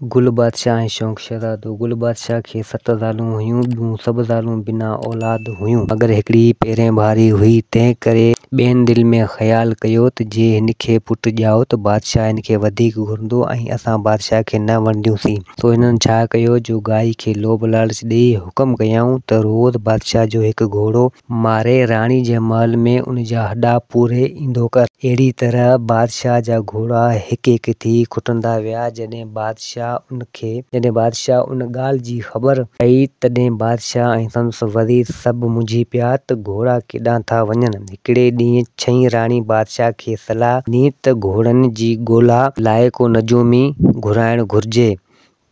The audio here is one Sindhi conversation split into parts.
گل بادشاهه ۽ شوق شهزادو، گل بادشاهه کي ست زالون هيون، ٻيون سڀ زالون بنا اولاد هيون، مگر هڪڙي پيرين ڀاري هئي، تنهن ڪري ٻين دل ۾ خيال ڪيو ته جي هن کي پٽ ڄائو ته بادشاهه هن کي وڌيڪ گهرندو ۽ اسان بادشاهه کي نه وڻنديونسين. سو هنن ڇا ڪيو جو گائي کي لوڀ لالچ ڏيئي حڪم ڪيائون ته روز بادشاهه جو هڪ گهوڙو ماري راڻي جي محل ۾ ان جا هڏا پوري ايندو ڪر. اهڙيء طرح بادشاهه جا گهوڙا هڪ هڪ ٿي کٽندا ويا. جڏهن بادشاهه ان کي جڏهن بادشاهه ان ڳالهه جي خبر پئي، تڏهن بادشاهه ۽ سندس وزير سڀ منجهي پيا ته گهوڙا ڪيڏانهن ٿا وڃن. هڪڙي ڏينهن ڇهين راڻي بادشاهه کي صلاح ڏني ته گهوڙن جي ڳولا لاء ڪو نجومي گهرائڻ گهرجي.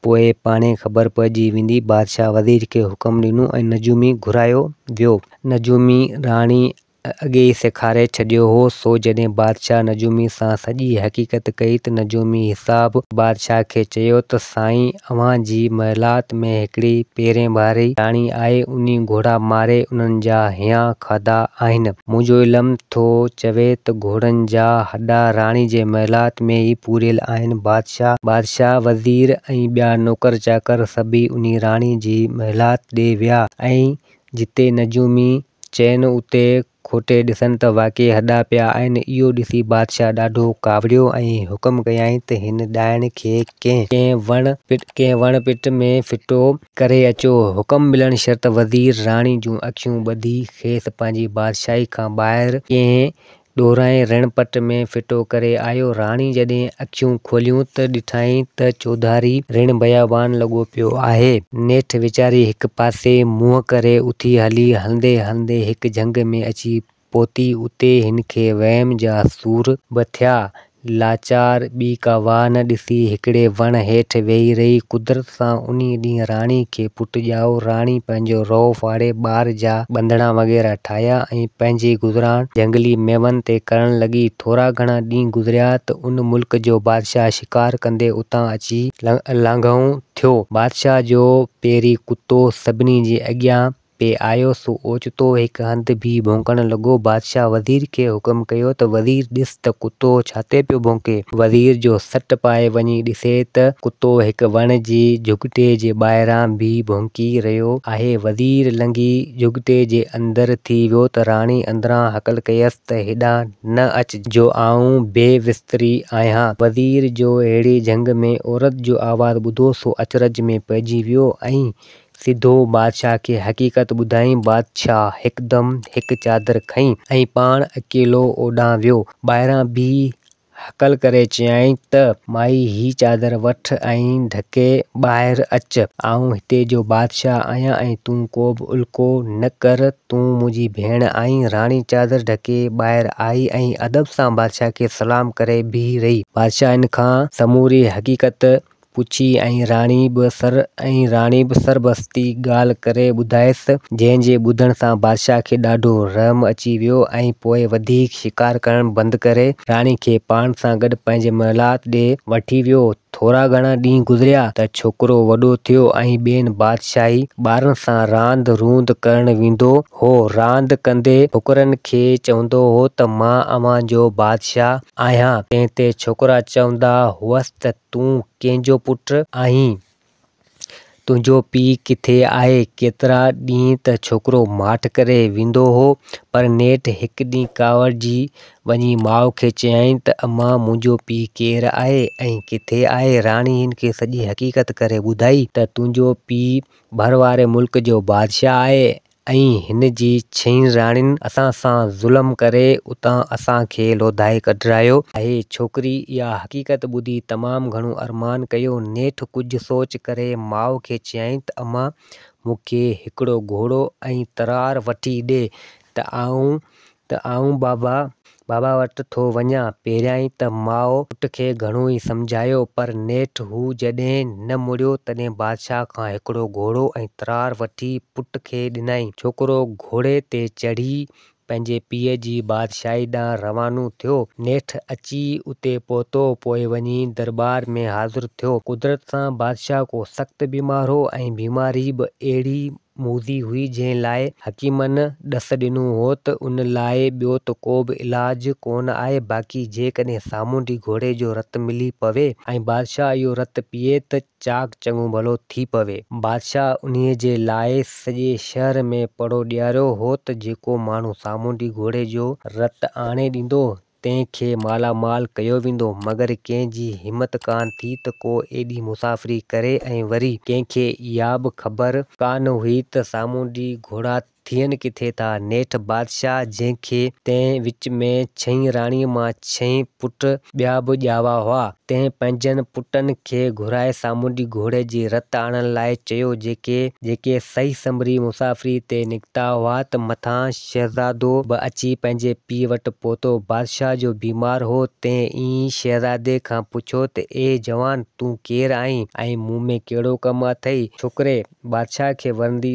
پوء پاڻهي خبر پئجي ويندي. بادشاهه وزير کي حڪم ڏنو ۽ نجومي گهرايو ويو. نجومي راڻي اڳي ئي سيکاري ڇڏيو هو، سو جڏهن بادشاهه نجومي سان سڄي حقيقت ڪئي ته نجومي حساب بادشاهه کي چيو ته سائين اوهان جي محلات ۾ هڪڙي پيرين ڀاري راڻي آهي، انهي گهوڙا ماري انهن جا هيانء کاڌا آهن. منهنجو علم ٿو چوي ته گهوڙن جا هڏا راڻي جي محلات ۾ ئي پوريل آهن. بادشاهه، بادشاهه، وزير ۽ ٻيا نوڪر چاڪر سڀيئي انهي راڻي جي محلات ڏي ويا ۽ جتي نجومي چين اتي کوٽي ڏسن ته واقعي هڏا پيا آهن. اهو ڏسي بادشاهه ڏاڍو ڪاوڙيو ۽ حڪم ڪيائين ته هن ڏائڻ کي ڪنهن وڻ پٽ ۾ ڦٽو ڪري اچو. حڪم ملڻ شرط وزير راڻي جون اکيون ٻڌي کيس پنهنجي بادشاهي کان ٻاهر ڪنهن ڏورانهين رڻ پٽ ۾ ڦٽو ڪري آيو. راڻي جڏهن اکيون کوليون ته ڏٺائين ته چوڌاري رڻ بيابان لڳو پيو آهي. نيٺ ويچاري هڪ پاسي منهن ڪري اٿي هلي. هلندي هلندي هڪ جهنگ ۾ اچي پهتي، اتي هن کي ويم جا سور به ٿيا. لاچار ٻي ڪا واهه نه ڏسي هڪڙي وڻ هيٺ ويهي رهي. قدرت سان انهيء ڏينهن راڻي کي پٽ ڄائو. راڻي پنهنجو رئو ڦاڙي ٻار جا ٻنڌڻا وغيره ٺاهيا ۽ پنهنجي گذران جهنگلي ميون تي ڪرڻ لڳي. ٿورا گهڻا ڏينهن گذريا ته ان ملڪ جو بادشاهه شڪار ڪندي اتان اچي لانگهائون ٿيو. بادشاهه جو پيري ڪتو سڀني جي اڳيان پئي آيو، سو اوچتو هڪ هنڌ بيهي ڀونڪڻ لڳو. بادشاهه وزير کي حڪم ڪيو ته وزير ڏس ته ڪتو ڇاتي پيو ڀونڪي. وزير جو سٽ پائي وڃي ڏسي ته ڪتو هڪ وڻ جي جهڳٽي جي ٻاهران بيهي ڀونڪي رهيو آهي. وزير لنگهي جهڳٽي جي اندر ٿي ويو ته راڻي اندران هڪل ڪيس ته هيڏانهن نه اچ جو آئون بي بستري آهيان. وزير جو اهڙي جهنگ ۾ عورت جو آواز ٻڌو سو اچرج ۾ پئجي ويو ۽ سڌو بادشاهه کي حقيقت ٻڌائين. بادشاهه هڪدم هڪ چادر کنئي ۽ پاڻ اڪيلو اوڏانهن ويو. ٻاهران بيهي هڪل ڪري چيائين ته، مائي هي چادر وٺ ۽ ڍڪي ٻاهر اچ. آئون هتي جو بادشاهه آهيان ۽ تون ڪو به الڪو نه ڪر، تون منهنجي ڀيڻ آهين. راڻي چادر ڍڪي ٻاهر آئي ۽ ادب سان بادشاهه کي سلام ڪري بيهي رهي. بادشاهه هن کان سموري حقيقت پڇي ۽ راڻي به سر ۽ راڻي به سربستي ڳالهه ڪري ٻڌايس، جنهن جي ٻڌڻ سان بادشاهه کي ڏاڍو رحم اچي ويو ۽ پوء وڌيڪ شڪار ڪرڻ بند ڪري راڻي کي پاڻ سان گڏ پنهنجي محلات ڏي وٺي ويو. ٿورا گهڻا ڏينهن گذريا ته ڇوڪرو وڏو ٿيو ۽ ٻين بادشاهي ٻارن سان راند روند ڪرڻ ويندو هو. راند ڪندي ڇوڪرن کي چوندو هو ته مان اوهان جو بادشاهه آهيان، تنهن تي ڇوڪرا چوندا هئس ته تون ڪنهن جو پٽ آهين؟ تنهنجو پيء ڪٿي آهي؟ ڪيترا ڏينهن ته ڇوڪرو ماٺ ڪري ويندو هو، پر نيٺ هڪ ڏينهن ڪاوڙجي وڃي ماء کي چيائين ته امان منهنجو پيء ڪير آهي ۽ ڪٿي آهي؟ راڻي هن کي سڄي حقيقت ڪري ٻڌائي ته تنهنجو پيء ڀر واري ملڪ جو بادشاهه آهي ۽ هن جي ڇهين راڻين اسان سان ظلم ڪري اتان اسان کي لوڌائي ڪڍرايو آهي. ڇوڪري اها حقيقت ٻڌي تمام گهڻو ارمان ڪيو. نيٺ ڪجهه سوچ ڪري ماء کي چيائين ته امان مون کي هڪڙو گهوڙو ۽ ترار وٺي ڏي ته آئون ته آئون بابا بابا وٽ ٿو وڃان. پهريائين ته ماء پٽ کي گهڻو ئي سمجهايو، پر نيٺ هو جڏهن نه مڙيو، تڏهن بادشاهه کان هڪڙو گهوڙو ۽ ترار وٺي پٽ کي ڏنائين. ڇوڪرو گهوڙي تي چڙهي پنهنجي پيء جي بادشاهي ڏانهن روانو ٿيو. نيٺ اچي اتي پهتو، پوء وڃي درٻار ۾ حاضر ٿيو. قدرت سان بادشاهه ڪو سخت بيمار هو ۽ بيماري به اهڙي موذي هئي، جنهن لاء حڪيمن ڏس ڏنو هو ته ان لاء ٻيو ته ڪو به علاج ڪونه آهي، باقي جيڪڏهن سامونڊي گهوڙي جو رت ملي پوي ۽ بادشاهه اهو رت پيئي ته چاق چڱو ڀلو ٿي پوي. بادشاهه انهيء جي لاء سڄي شهر ۾ پڙهو ڏياريو هو ته جيڪو ماڻهو سامونڊي گهوڙي جو رت آڻي ڏيندو، تنهن کي مالا مال ڪيو ويندو، مگر ڪنهن جي همت ڪانه ٿي ته ڪو ايڏي مسافري ڪري ۽ وري ڪنهن کي اها به خبر ڪانه هئي ته سامونڊي گهوڙا ٿين ڪٿي ٿا. نيٺ بادشاهه جنهن کي تنهن وچ ۾ ڇهين راڻيء مان ڇهين پٽ ٻيا به ڄاوا هئا، تنهن پنهنجن پٽن کي گهرائي سامونڊي گهوڙي جي رت آڻڻ لاء چيو، جيڪي جيڪي سهي سنڀري مسافريء تي نڪتا هئا ته مٿان شهزادو به اچي پنهنجي پيء وٽ پهتو. بادشاهه جو بيمار هو، تنهن ئي شهزادي کان پڇيو ته اي جوان، تون ڪير آهين ۽ مون ۾ ڪهڙو ڪم اٿئي؟ ڇوڪري بادشاهه کي ورندي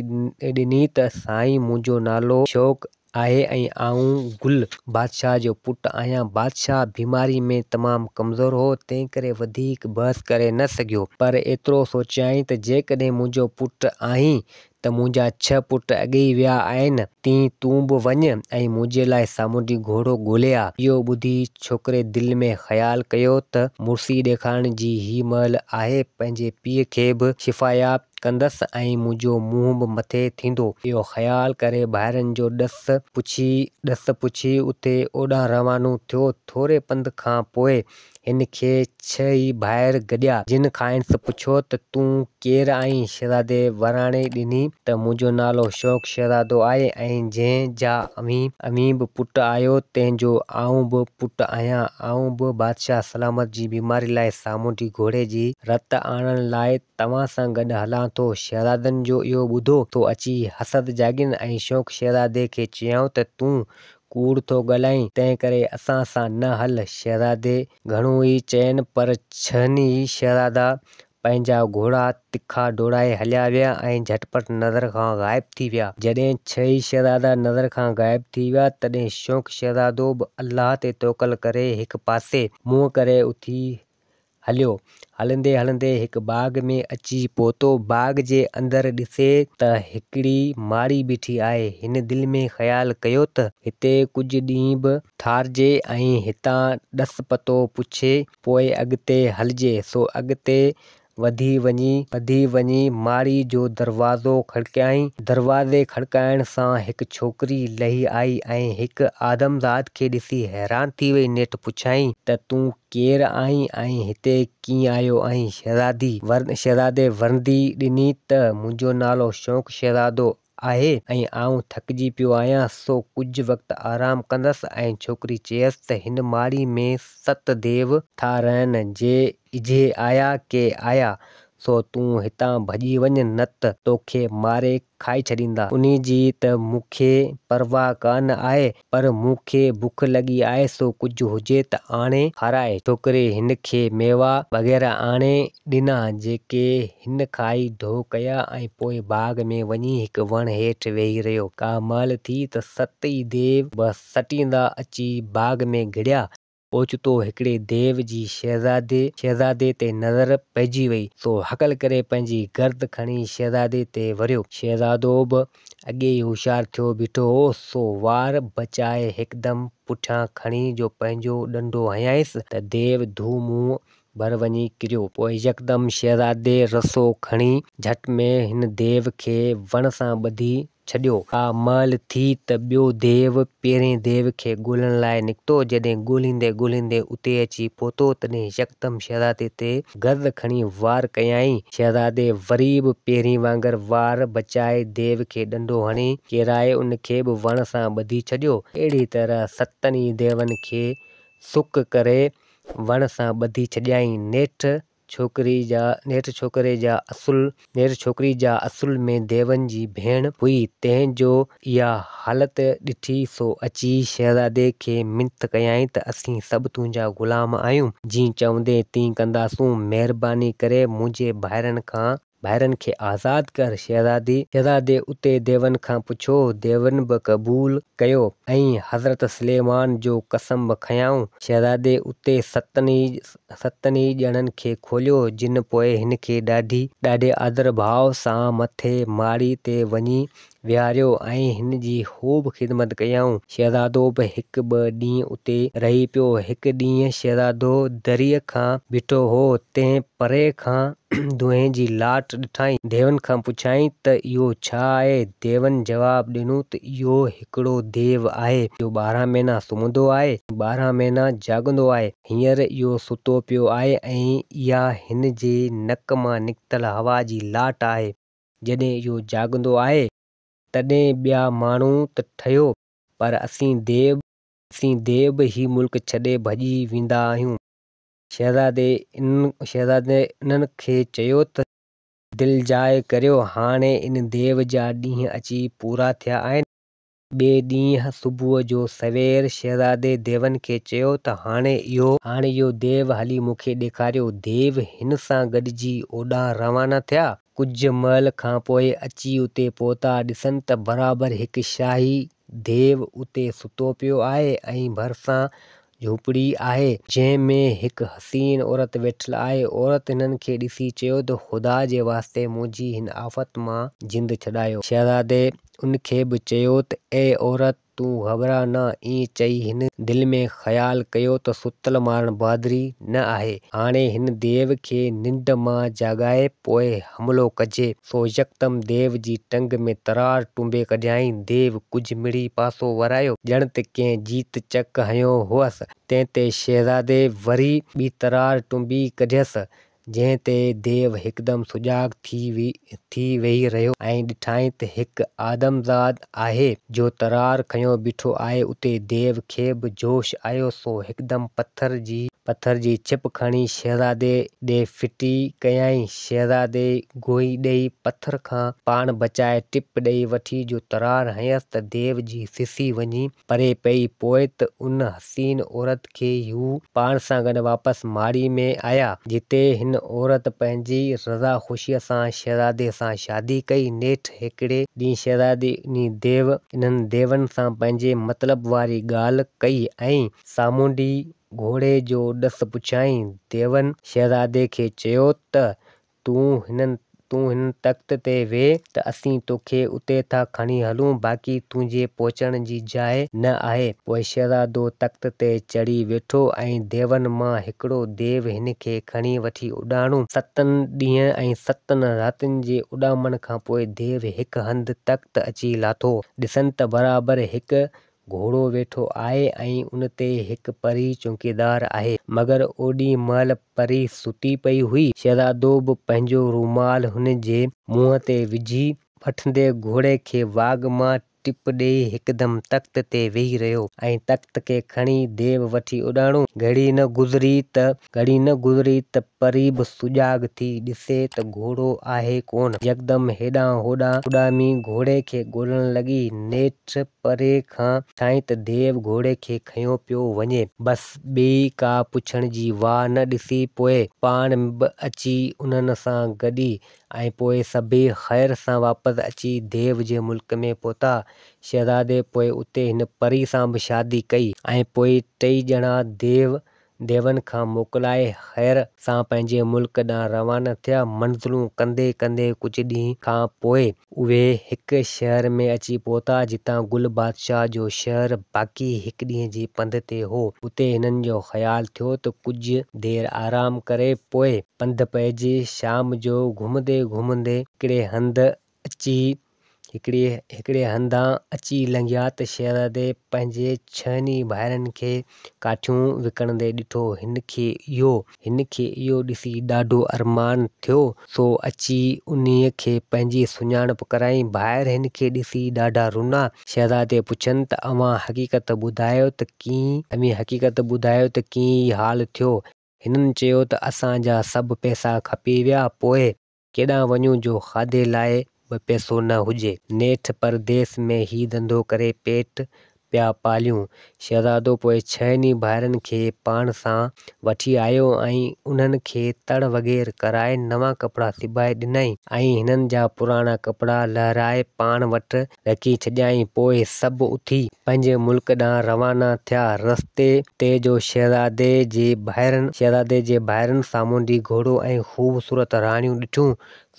ڏني ته سائين، منهنجو نالو شوق آهي ۽ آئون گل بادشاهه جو پٽ آهيان. بادشاهه بيماريء ۾ تمام ڪمزور هو، تنهنڪري وڌيڪ بحث ڪري نه سگهيو، پر ايترو سوچيائين ته جيڪڏهن منهنجو پٽ آهين ته منهنجا ڇهه پٽ اڳي ئي ويا آهن، تيئن تون به وڃ ۽ منهنجي لاء سامونڊي گهوڙو ڳولي آ. اهو ٻڌي ڇوڪري دل ۾ خيال ڪيو ته مڙسي ڏيکارڻ جي هي مهل آهي، پنهنجي پيء کي به شفاياب ڪندس ۽ منهنجو منهن به مٿي ٿيندو. اهو خيال ڪري ڀائرن جو ڏس پڇي ڏس پڇي اتي اوڏانهن روانو ٿيو. ٿوري پنڌ کان پوء هن کي ڇهه ئي ڀائر گڏيا، جن کانئس پڇيو ته تون ڪير آهين؟ شهزادي وراڻي ڏني ته منهنجو نالو شوق شهزادو آهي ۽ جنهن جا اوهين اوهين به پٽ آهيو، تنهن جو آئون به پٽ آهيان. آئون به بادشاهه سلامت جي بيماري لاء سامونڊي گهوڙي جي رت آڻڻ لاء توهان سان گڏ هلان ٿو. شهزادن جو اهو ٻڌو، سو اچي حسد جاڳين ۽ شوق شهزادي کي چيائون ته تون ڪوڙ ٿو ڳالهائين، تنهن ڪري اسان سان نه هل. شهزادي گهڻو ئي چين، پر ڇهن ئي شهزادا پنهنجا گهوڙا تکا ڊوڙائي هليا ويا ۽ جهٽ پٽ نظر کان غائب ٿي ويا. جڏهن ڇهه ئي شهزادا نظر کان غائب ٿي ويا، تڏهن شوق شهزادو به الله تي توڪل ڪري هڪ پاسي منهن ڪري اٿي هليو. هلندي هلندي هڪ باغ ۾ اچي پهتو. باغ جي اندر ڏسي ته هڪڙي ماڙي بيٺي آهي. هن دل ۾ خيال ڪيو ته هتي ڪجهه ڏينهن به ٺارجي ۽ هتان ڏس پتو پڇي پوء اڳتي هلجي. سو اڳتي وڌي وڃي وڌي وڃي ماڙي جو دروازو کڙڪايائين. دروازي کڙڪائڻ سان هڪ ڇوڪري لهي آئي ۽ هڪ آدمزاد کي ڏسي حيران ٿي وئي. نيٺ پڇيائين ته تون ڪير آهين ۽ هتي ڪيئن آيو آهين؟ شهزادي شهزادي ورندي ڏني ته منهنجو نالو شوق شهزادو آهي ۽ آئون ٿڪجي پيو آهيان، سو ڪجهه وقت آرام ڪندس ۽ ڇوڪري چيس ته هن ماڙي ۾ ست ديو ٿا رهن، جي اجهي آيا ڪي آيا، سو تون هتان ڀڄي وڃ نه ته توکي ماري کائي ڇڏيندا. انهي جي ته مون کي پرواهه ڪانه آهي، پر مون کي بک لڳي آهي سو ڪجهه هجي ته آڻي کاراء. ڇوڪري هن کي ميوا وغيره آڻي ڏنا، جيڪي هن کائي ڍو ڪيا ۽ پوء باغ ۾ وڃي هڪ وڻ هيٺ ويهي رهيو. ڪا مهل ٿي ته ست ئي ديو به سٽيندا اچي باغ ۾ گهڙيا. اوچتو هڪڙي ديو جي شهزادي شهزادي تي نظر پئجي وئي، سو هڪل ڪري پنهنجي گرد کڻي شهزادي تي وريو. شهزادو به اڳي ئي هوشيار ٿيو بيٺو هو، سو وار بچائي هڪدم پٺيان کڻي جو پنهنجو ڏنڊو هنيائينس ته ديو ڌو منهن ڀر وڃي ڪريو. پوء يڪدم شهزادي رسو کڻي جهٽ ۾ هن ديو کي وڻ سان ٻڌي ڇڏيو. ڪا مهل ٿي ته ٻيو ديو پهرين ديو کي ڳولڻ لاء نڪتو. جڏهن ڳوليندي ڳوليندي اتي اچي پهتو، تڏهن يڪدم شهزادي تي گرد کڻي وار ڪيائين. شهزادي وري به پهرين وانگر وار بچائي ديو کي ڏنڊو هڻي ڪيرائي ان کي به وڻ سان ٻڌي ڇڏيو. اهڙيء طرح ستن ئي ديون کي سڪ ڪري وڻ سان ٻڌي ڇڏيائين. نيٺ ڇوڪري جا نيٺ ڇوڪري جا اصل نيٺ ڇوڪري جا اصل ۾ ديون جي ڀيڻ هئي، تنهن جو اها حالت ڏٺي سو اچي شهزادي کي منٿ ڪيائين ته اسين سڀ تنهنجا غلام آهيون، جيئن چوندين تيئن ڪنداسون، مهرباني ڪري منهنجي ڀائرن کان ڀائرن کي آزاد ڪر. شهزادي شهزادي اتي ديون کان پڇيو. ديون به قبول ڪيو ۽ حضرت سليمان جو قسم به کنيائون. شهزادي اتي ستن ئي ستن ئي ڄڻن کي کوليو، جن پوء هن کي ڏاڍي ڏاڍي آدر ڀاء سان مٿي ماڙي تي وڃي ويهاريو ۽ هن جي خوب خدمت ڪيائون. شهزادو به هڪ ٻه ڏينهن اتي رهي پيو. هڪ ڏينهن شهزادو دريء کان بيٺو هو، تنهن پري کان دونهين جي لاٽ ڏٺائين. ديون کان پڇيائين ته اهو ڇا آهي؟ ديون جواب ڏنو ته اهو هڪڙو ديو آهي، جو 12 مهينا سمهندو آهي ۽ 12 مهينا جاڳندو آهي. هينئر اهو ستو پيو آهي ۽ اها هن جي نڪ مان نڪتل هوا جي لاٽ آهي. جڏهن اهو جاڳندو آهي، تڏهن ٻيا ماڻهو ته ٺهيو، پر اسين ديو، اسين ديو به هي ملڪ ڇڏي ڀڄي ويندا آهيون. شهزادي شهزادي انهن کي چيو ته دلجاء ڪريو، هاڻي ان ديو جا ڏينهن اچي پورا ٿيا آهن. ٻئي ڏينهن صبح جو سوير شهزادي ديون کي چيو ته هاڻي اهو. هاڻي اهو ديو هلي مون کي ڏيکاريو. ديو هن سان گڏجي اوڏانهن روانا ٿيا. ڪجهه مهل کان پوء اچي اتي پهتا. ڏسن ته برابر هڪ شاهي ديو اتي ستو پيو آهي ۽ ڀرسان جهوپڙي آهي، جنهن ۾ هڪ حسين عورت ويٺل آهي. عورت هنن کي ڏسي چيو ته خدا جي واسطي منهنجي هن آفت مان جند ڇڏايو. شهزادي ان کي به چيو ته اي عورت! تون گهٻراء نه. ائين چئي هن دل ۾ خيال ڪيو ته ستل مارڻ بهادري نه آهي. هاڻي هن ديو کي ننڊ مان جاڳائي پوء حملو ڪجي. سو يڪدم ديو جي ٽنگ ۾ ترار ٽنبي ڪڍيائين. ديو ڪجهه مڙي پاسو ورايو، ڄڻ ته ڪنهن جيت چڪ هنيو هئس. تنهن تي شهزادي وري ٻي ترار ٽنبي ڪڍيس، جنهن تي ديو هڪدم سجاڳ ٿي ويهي رهيو ۽ ڏٺائين ته هڪ آدمزاد آهي، جو ترار کنيو بيٺو آهي. اتي ديو کي به جوش آيو، سو هڪدم پٿر جي پٿر جي ڇپ کڻي شهزادي ڏي ڦٽي ڪيائين. شهزادي گوئي ڏيئي پٿر کان پاڻ بچائي ٽپ ڏيئي وٺي جو ترار هنيس ته ديو جي سسي وڃي پري پئي. پوء ته ان حسين عورت کي هو پاڻ سان گڏ واپس ماڙي ۾ آيا، جتي هن عورت پنهنجي رضا خوشيء سان شهزادي سان شادي ڪئي. نيٺ هڪڙي ڏينهن شهزادي انهي ديو انهن ديون سان پنهنجي مطلب واري ڳالهه ڪئي ۽ سامونڊي گهوڙي جو ڏس پڇيائين. ديون شهزادي کي چيو ته، تون هن تون هن تخت تي 20 ته اسين توکي اتي ٿا کڻي هلون، باقي تنهنجي پهچڻ جي جاء نه آهي. پوء شهزادو تخت تي چڙهي ويٺو ۽ ديون مان هڪڙو ديو هن کي کڻي وٺي اڏاڻو. ستن ڏينهن ۽ ستن راتين جي اڏامڻ کان پوء ديو هڪ هنڌ تخت اچي لاٿو. ڏسن ته برابر هڪ گهوڙو ويٺو آهي ۽ ان تي هڪ پري چونڪيدار آهي. مگر اوڏي مهل پري ستي پئي هئي. شهزادو به پنهنجو رومال هن جي منهن تي وجهي، وٺندي گهوڙي کي واڳ مان ٽپ ڏيئي هڪدم تخت تي ويهي رهيو ۽ تخت کي کڻي ديو وٺي اڏاڻو. گهڙي نه گذري ته گهڙي نه گذري ته پري به سجاڳ ٿي ڏسي ته گهوڙو آهي ڪونه. يڪدم هيڏانهن هوڏانهن اڏامي گهوڙي کي ڳولڻ لڳي. نيٺ پري کان ڏٺائين ته ديو گهوڙي کي کنيو پيو وڃي. بس ٻي ڪا پڇڻ جي واهه نه ڏسي پوء پاڻ به اچي انهن سان گڏي ۽ پوء سڀيئي خير سان واپس اچي ديو جي ملڪ ۾ پهتا. شهزادي پوء اتي هن پري سان به شادي ڪئي ۽ پوء ٽئي ڄڻا ديو ديون کان موڪلائي خير سان پنهنجي ملڪ ڏانهن روانا ٿيا. منزلون ڪندي ڪندي ڪجهه ڏينهن کان پوء اهي هڪ شهر ۾ اچي پهتا، جتان گل بادشاهه جو شهر باقي هڪ ڏينهن جي پنڌ تي هو. اتي هنن جو خيال ٿيو ته ڪجهه دير آرام ڪري پوء پنڌ پئجي. شام جو گهمندي گهمندي هڪڙي هنڌ اچي هڪڙي هڪڙي هنڌان اچي لنگهيا ته شهزادي پنهنجي ڇهن ئي ڀائرن کي ڪاٺيون وڪڻندي ڏٺو. هن کي اهو هن کي اهو ڏسي ڏاڍو ارمان ٿيو، سو اچي انهيء کي پنهنجي سڃاڻپ ڪرائين. ڀائر هن کي ڏسي ڏاڍا رنا. شهزادي پڇين ته اوهان حقيقت ٻڌايو ته ڪيئن اوهين حقيقت ٻڌايو ته ڪيئن هي حال ٿيو؟ هنن چيو ته اسان جا سڀ پئسا کپي ويا، پوء ڪيڏانهن وڃون جو کاڌي لاء به پئسو نه هجي. نيٺ پرديس ۾ هي ڌنڌو ڪري پيٽ پيا پاليون. شهزادو پوء ڇهن ئي ڀائرن کي پاڻ سان وٺي آيو ۽ انهن کي تڙ وغيره ڪرائي نوان ڪپڙا سبائي ڏنائين ۽ هنن جا پراڻا ڪپڙا لهرائي پاڻ وٽ رکي ڇڏيائين. پوء سڀ اٿي پنهنجي ملڪ ڏانهن روانا ٿيا. رستي تي جو شهزادي جي ڀائرن شهزادي جي ڀائرن سامونڊي گهوڙو ۽ خوبصورت راڻيون ڏٺيون،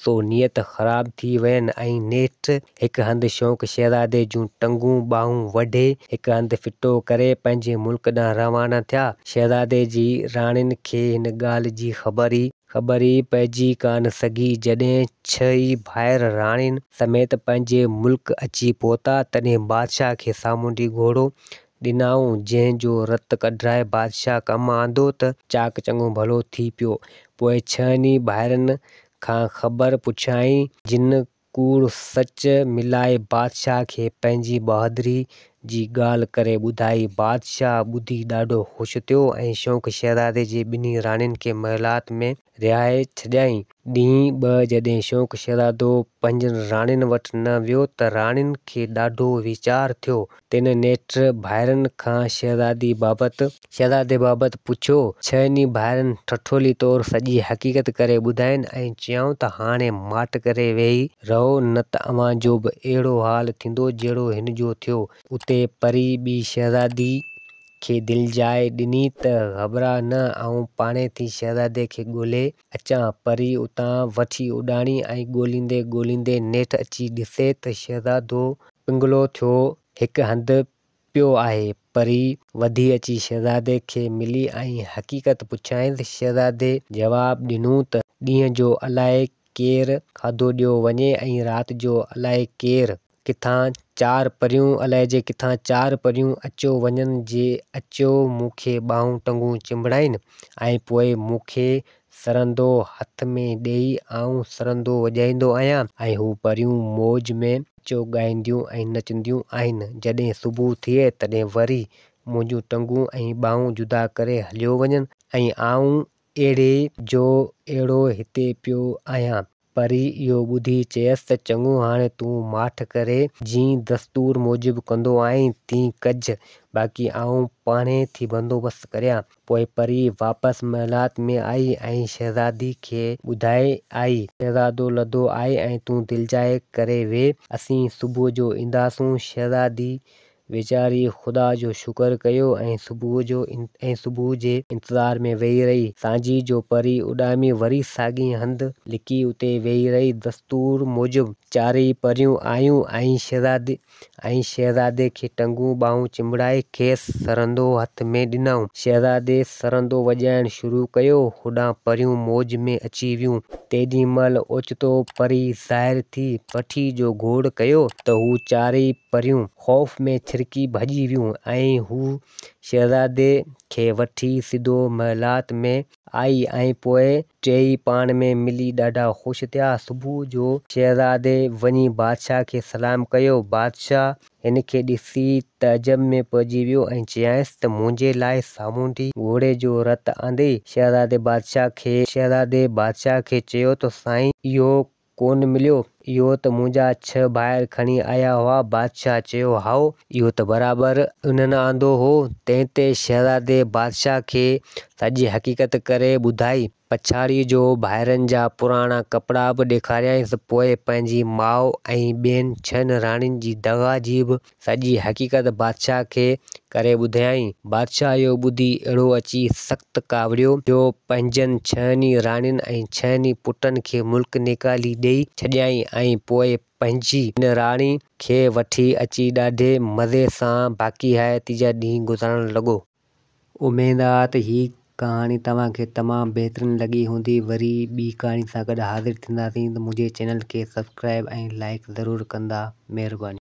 سو نيت خراب ٿي وين ۽ نيٺ هڪ هنڌ شوق شهزادي جون ٽنگون ٻانهون وڍي هڪ هنڌ ڦٽو ڪري پنهنجي ملڪ ڏانهن روانا ٿيا. شهزادي جي راڻين کي هن ڳالهه جي خبر ئي خبر ئي پئجي ڪانه سگهي. جڏهن ڇهه ئي ڀائر راڻين سميت پنهنجي ملڪ اچي پهتا، تڏهن بادشاهه کي سامونڊي گهوڙو ڏنائون، جنهن جو رت ڪڍرائي بادشاهه ڪم آندو ته چاڪ چڱو ڀلو ٿي پيو. پوء ڇهن ئي ڀائرن کان خبر پڇيائين، جن ڪوڙ سچ ملائي بادشاهه کي پنهنجي بهادري جي ڳالهه ڪري ٻڌائي. بادشاهه ٻڌي ڏاڍو خوش ٿيو ۽ شوق شهزادي جي ٻنهي راڻين کي محلات ۾ رهائي ڇڏيائين. ڏينهن ٻه جڏهن شوق شهزادو پنهنجن راڻين وٽ نه ويو ته راڻين کي ڏاڍو ويچار ٿيو. تن نيٺ ڀائرن کان شهزادي بابت. شهزادي بابت پڇيو. ڇهن ئي ڀائرن ٺٺولي طور سڄي حقيقت ڪري ٻڌائين ۽ چيائون ته هاڻي ماٺ ڪري ويهي رهو نه ته اوهان جو به اهڙو حال ٿيندو جهڙو هن جو ٿيو. اتي پري ٻي شهزادي کي دلجاء ڏني ته گهٻراء نه آئون پاڻهي ٿي شهزادي کي ڳولي اچان. پري اتان وٺي اڏاڻي ۽ ڳوليندي ڳوليندي نيٺ اچي ڏسي ته شهزادو پنگلو ٿيو هڪ هنڌ پيو آهي. پري وڌي اچي شهزادي کي ملي ۽ حقيقت پڇيائينس. شهزادي جواب ڏنو ته ڏينهن جو الائي ڪير کاڌو ڏيو وڃي ۽ رات جو الائي ڪير ڪٿان چار پريون الائجي ڪٿان چار پريون اچيو وڃن جي اچيو مون کي ٻانهون ٽنگون چنبڙائين ۽ پوء مون کي سرندو هٿ ۾ ڏيئي آئون سرندو وڄائيندو آهيان ۽ هو پريون موج ۾ اچيو ڳائينديون ۽ نچنديون آهن. جڏهن صبح ٿئي تڏهن وري منهنجون ٽنگون ۽ ٻانهون جدا ڪري هليو وڃن ۽ آئون اهڙي جو اهڙو هتي پيو آهيان. پري اهو ٻڌي چيس ته چڱو هاڻي تون ماٺ ڪري جيئن دستور موجب ڪندو آهين تيئن ڪج، باقي آئون پاڻهي ٿي بندوبست ڪريان. پوء پري واپس محلات ۾ آئي ۽ شهزادي کي ٻڌائي آئي. شهزادو لڌو آهي ۽ تون دلجاء ڪري ويهه، اسين صبح جو اينداسون. شهزادي ويچاريء خدا جو شڪر ڪيو ۽ صبح جو ۽ صبح جي انتظار ۾ ويهي رهي. سانجهيء جو پري اڏامي وري ساڳئي هنڌ لڪي اتي ويهي رهي. دستور موجب چارئي پريون آيون ۽ شهزادي ۽ شهزادي کي ٽنگون ٻانهون چنبڙائي کيس سرندو هٿ ۾ ڏنائون. شهزادي سرندو وڄائڻ شروع ڪيو. هوڏانهن پريون موج ۾ اچي ويون. تيڏي مهل اوچتو پري ظاهر ٿي پٺي جو گوڙ ڪيو ته هو چارئي پريون خوف ۾ ڇرڪي ڀڄي ويون ۽ هو شهزادي کي وٺي سڌو محلات ۾ آئي ۽ پوء ٽيئي پاڻ ۾ ملي ڏاڍا خوش ٿيا. صبح جو شهزادي وڃي بادشاهه کي سلام ڪيو. بادشاهه هن کي ڏسي تعجب ۾ پئجي ويو ۽ چيائينس ته منهنجي لاء سامونڊي گهوڙي جو رت آندئي؟ شهزادي بادشاهه کي شهزادي بادشاهه کي چيو ته سائين اهو ڪونه مليو. اهو ته منهنجا ڇهه ڀائر کڻي آيا هئا. بادشاهه چيو، هائو، اهو ته برابر انهن آندو هو. تنهن تي شهزادي بادشاهه کي سڄي حقيقت ڪري ٻڌائي. پڇاڙيء جو ڀائرن جا پراڻا ڪپڙا به ڏيکاريائينس. پوء پنهنجي ماء ۽ ٻين ڇهن راڻين جي دغا جي به سڄي حقيقت بادشاهه کي ڪري ٻڌايائين. بادشاهه اهو ٻڌي اهڙو اچي سخت ڪاوڙيو، جو پنهنجن ڇهن ئي راڻين ۽ ڇهن ئي پٽن کي ملڪ نيڪالي ڏيئي ڇڏيائين ۽ پوء پنهنجي هن راڻي کي وٺي اچي ڏاڍي مزي سان باقي حياتي جا ڏينهن گذارڻ لڳو. اميد آ ته هي ڪهاڻي توهان کي تمام بهترين لڳي هوندي. وري ٻي ڪهاڻي سان گڏ حاضر ٿينداسين ته منهنجي چينل کي سبسڪرائب ۽ لائيڪ ضرور ڪندا. مهرباني.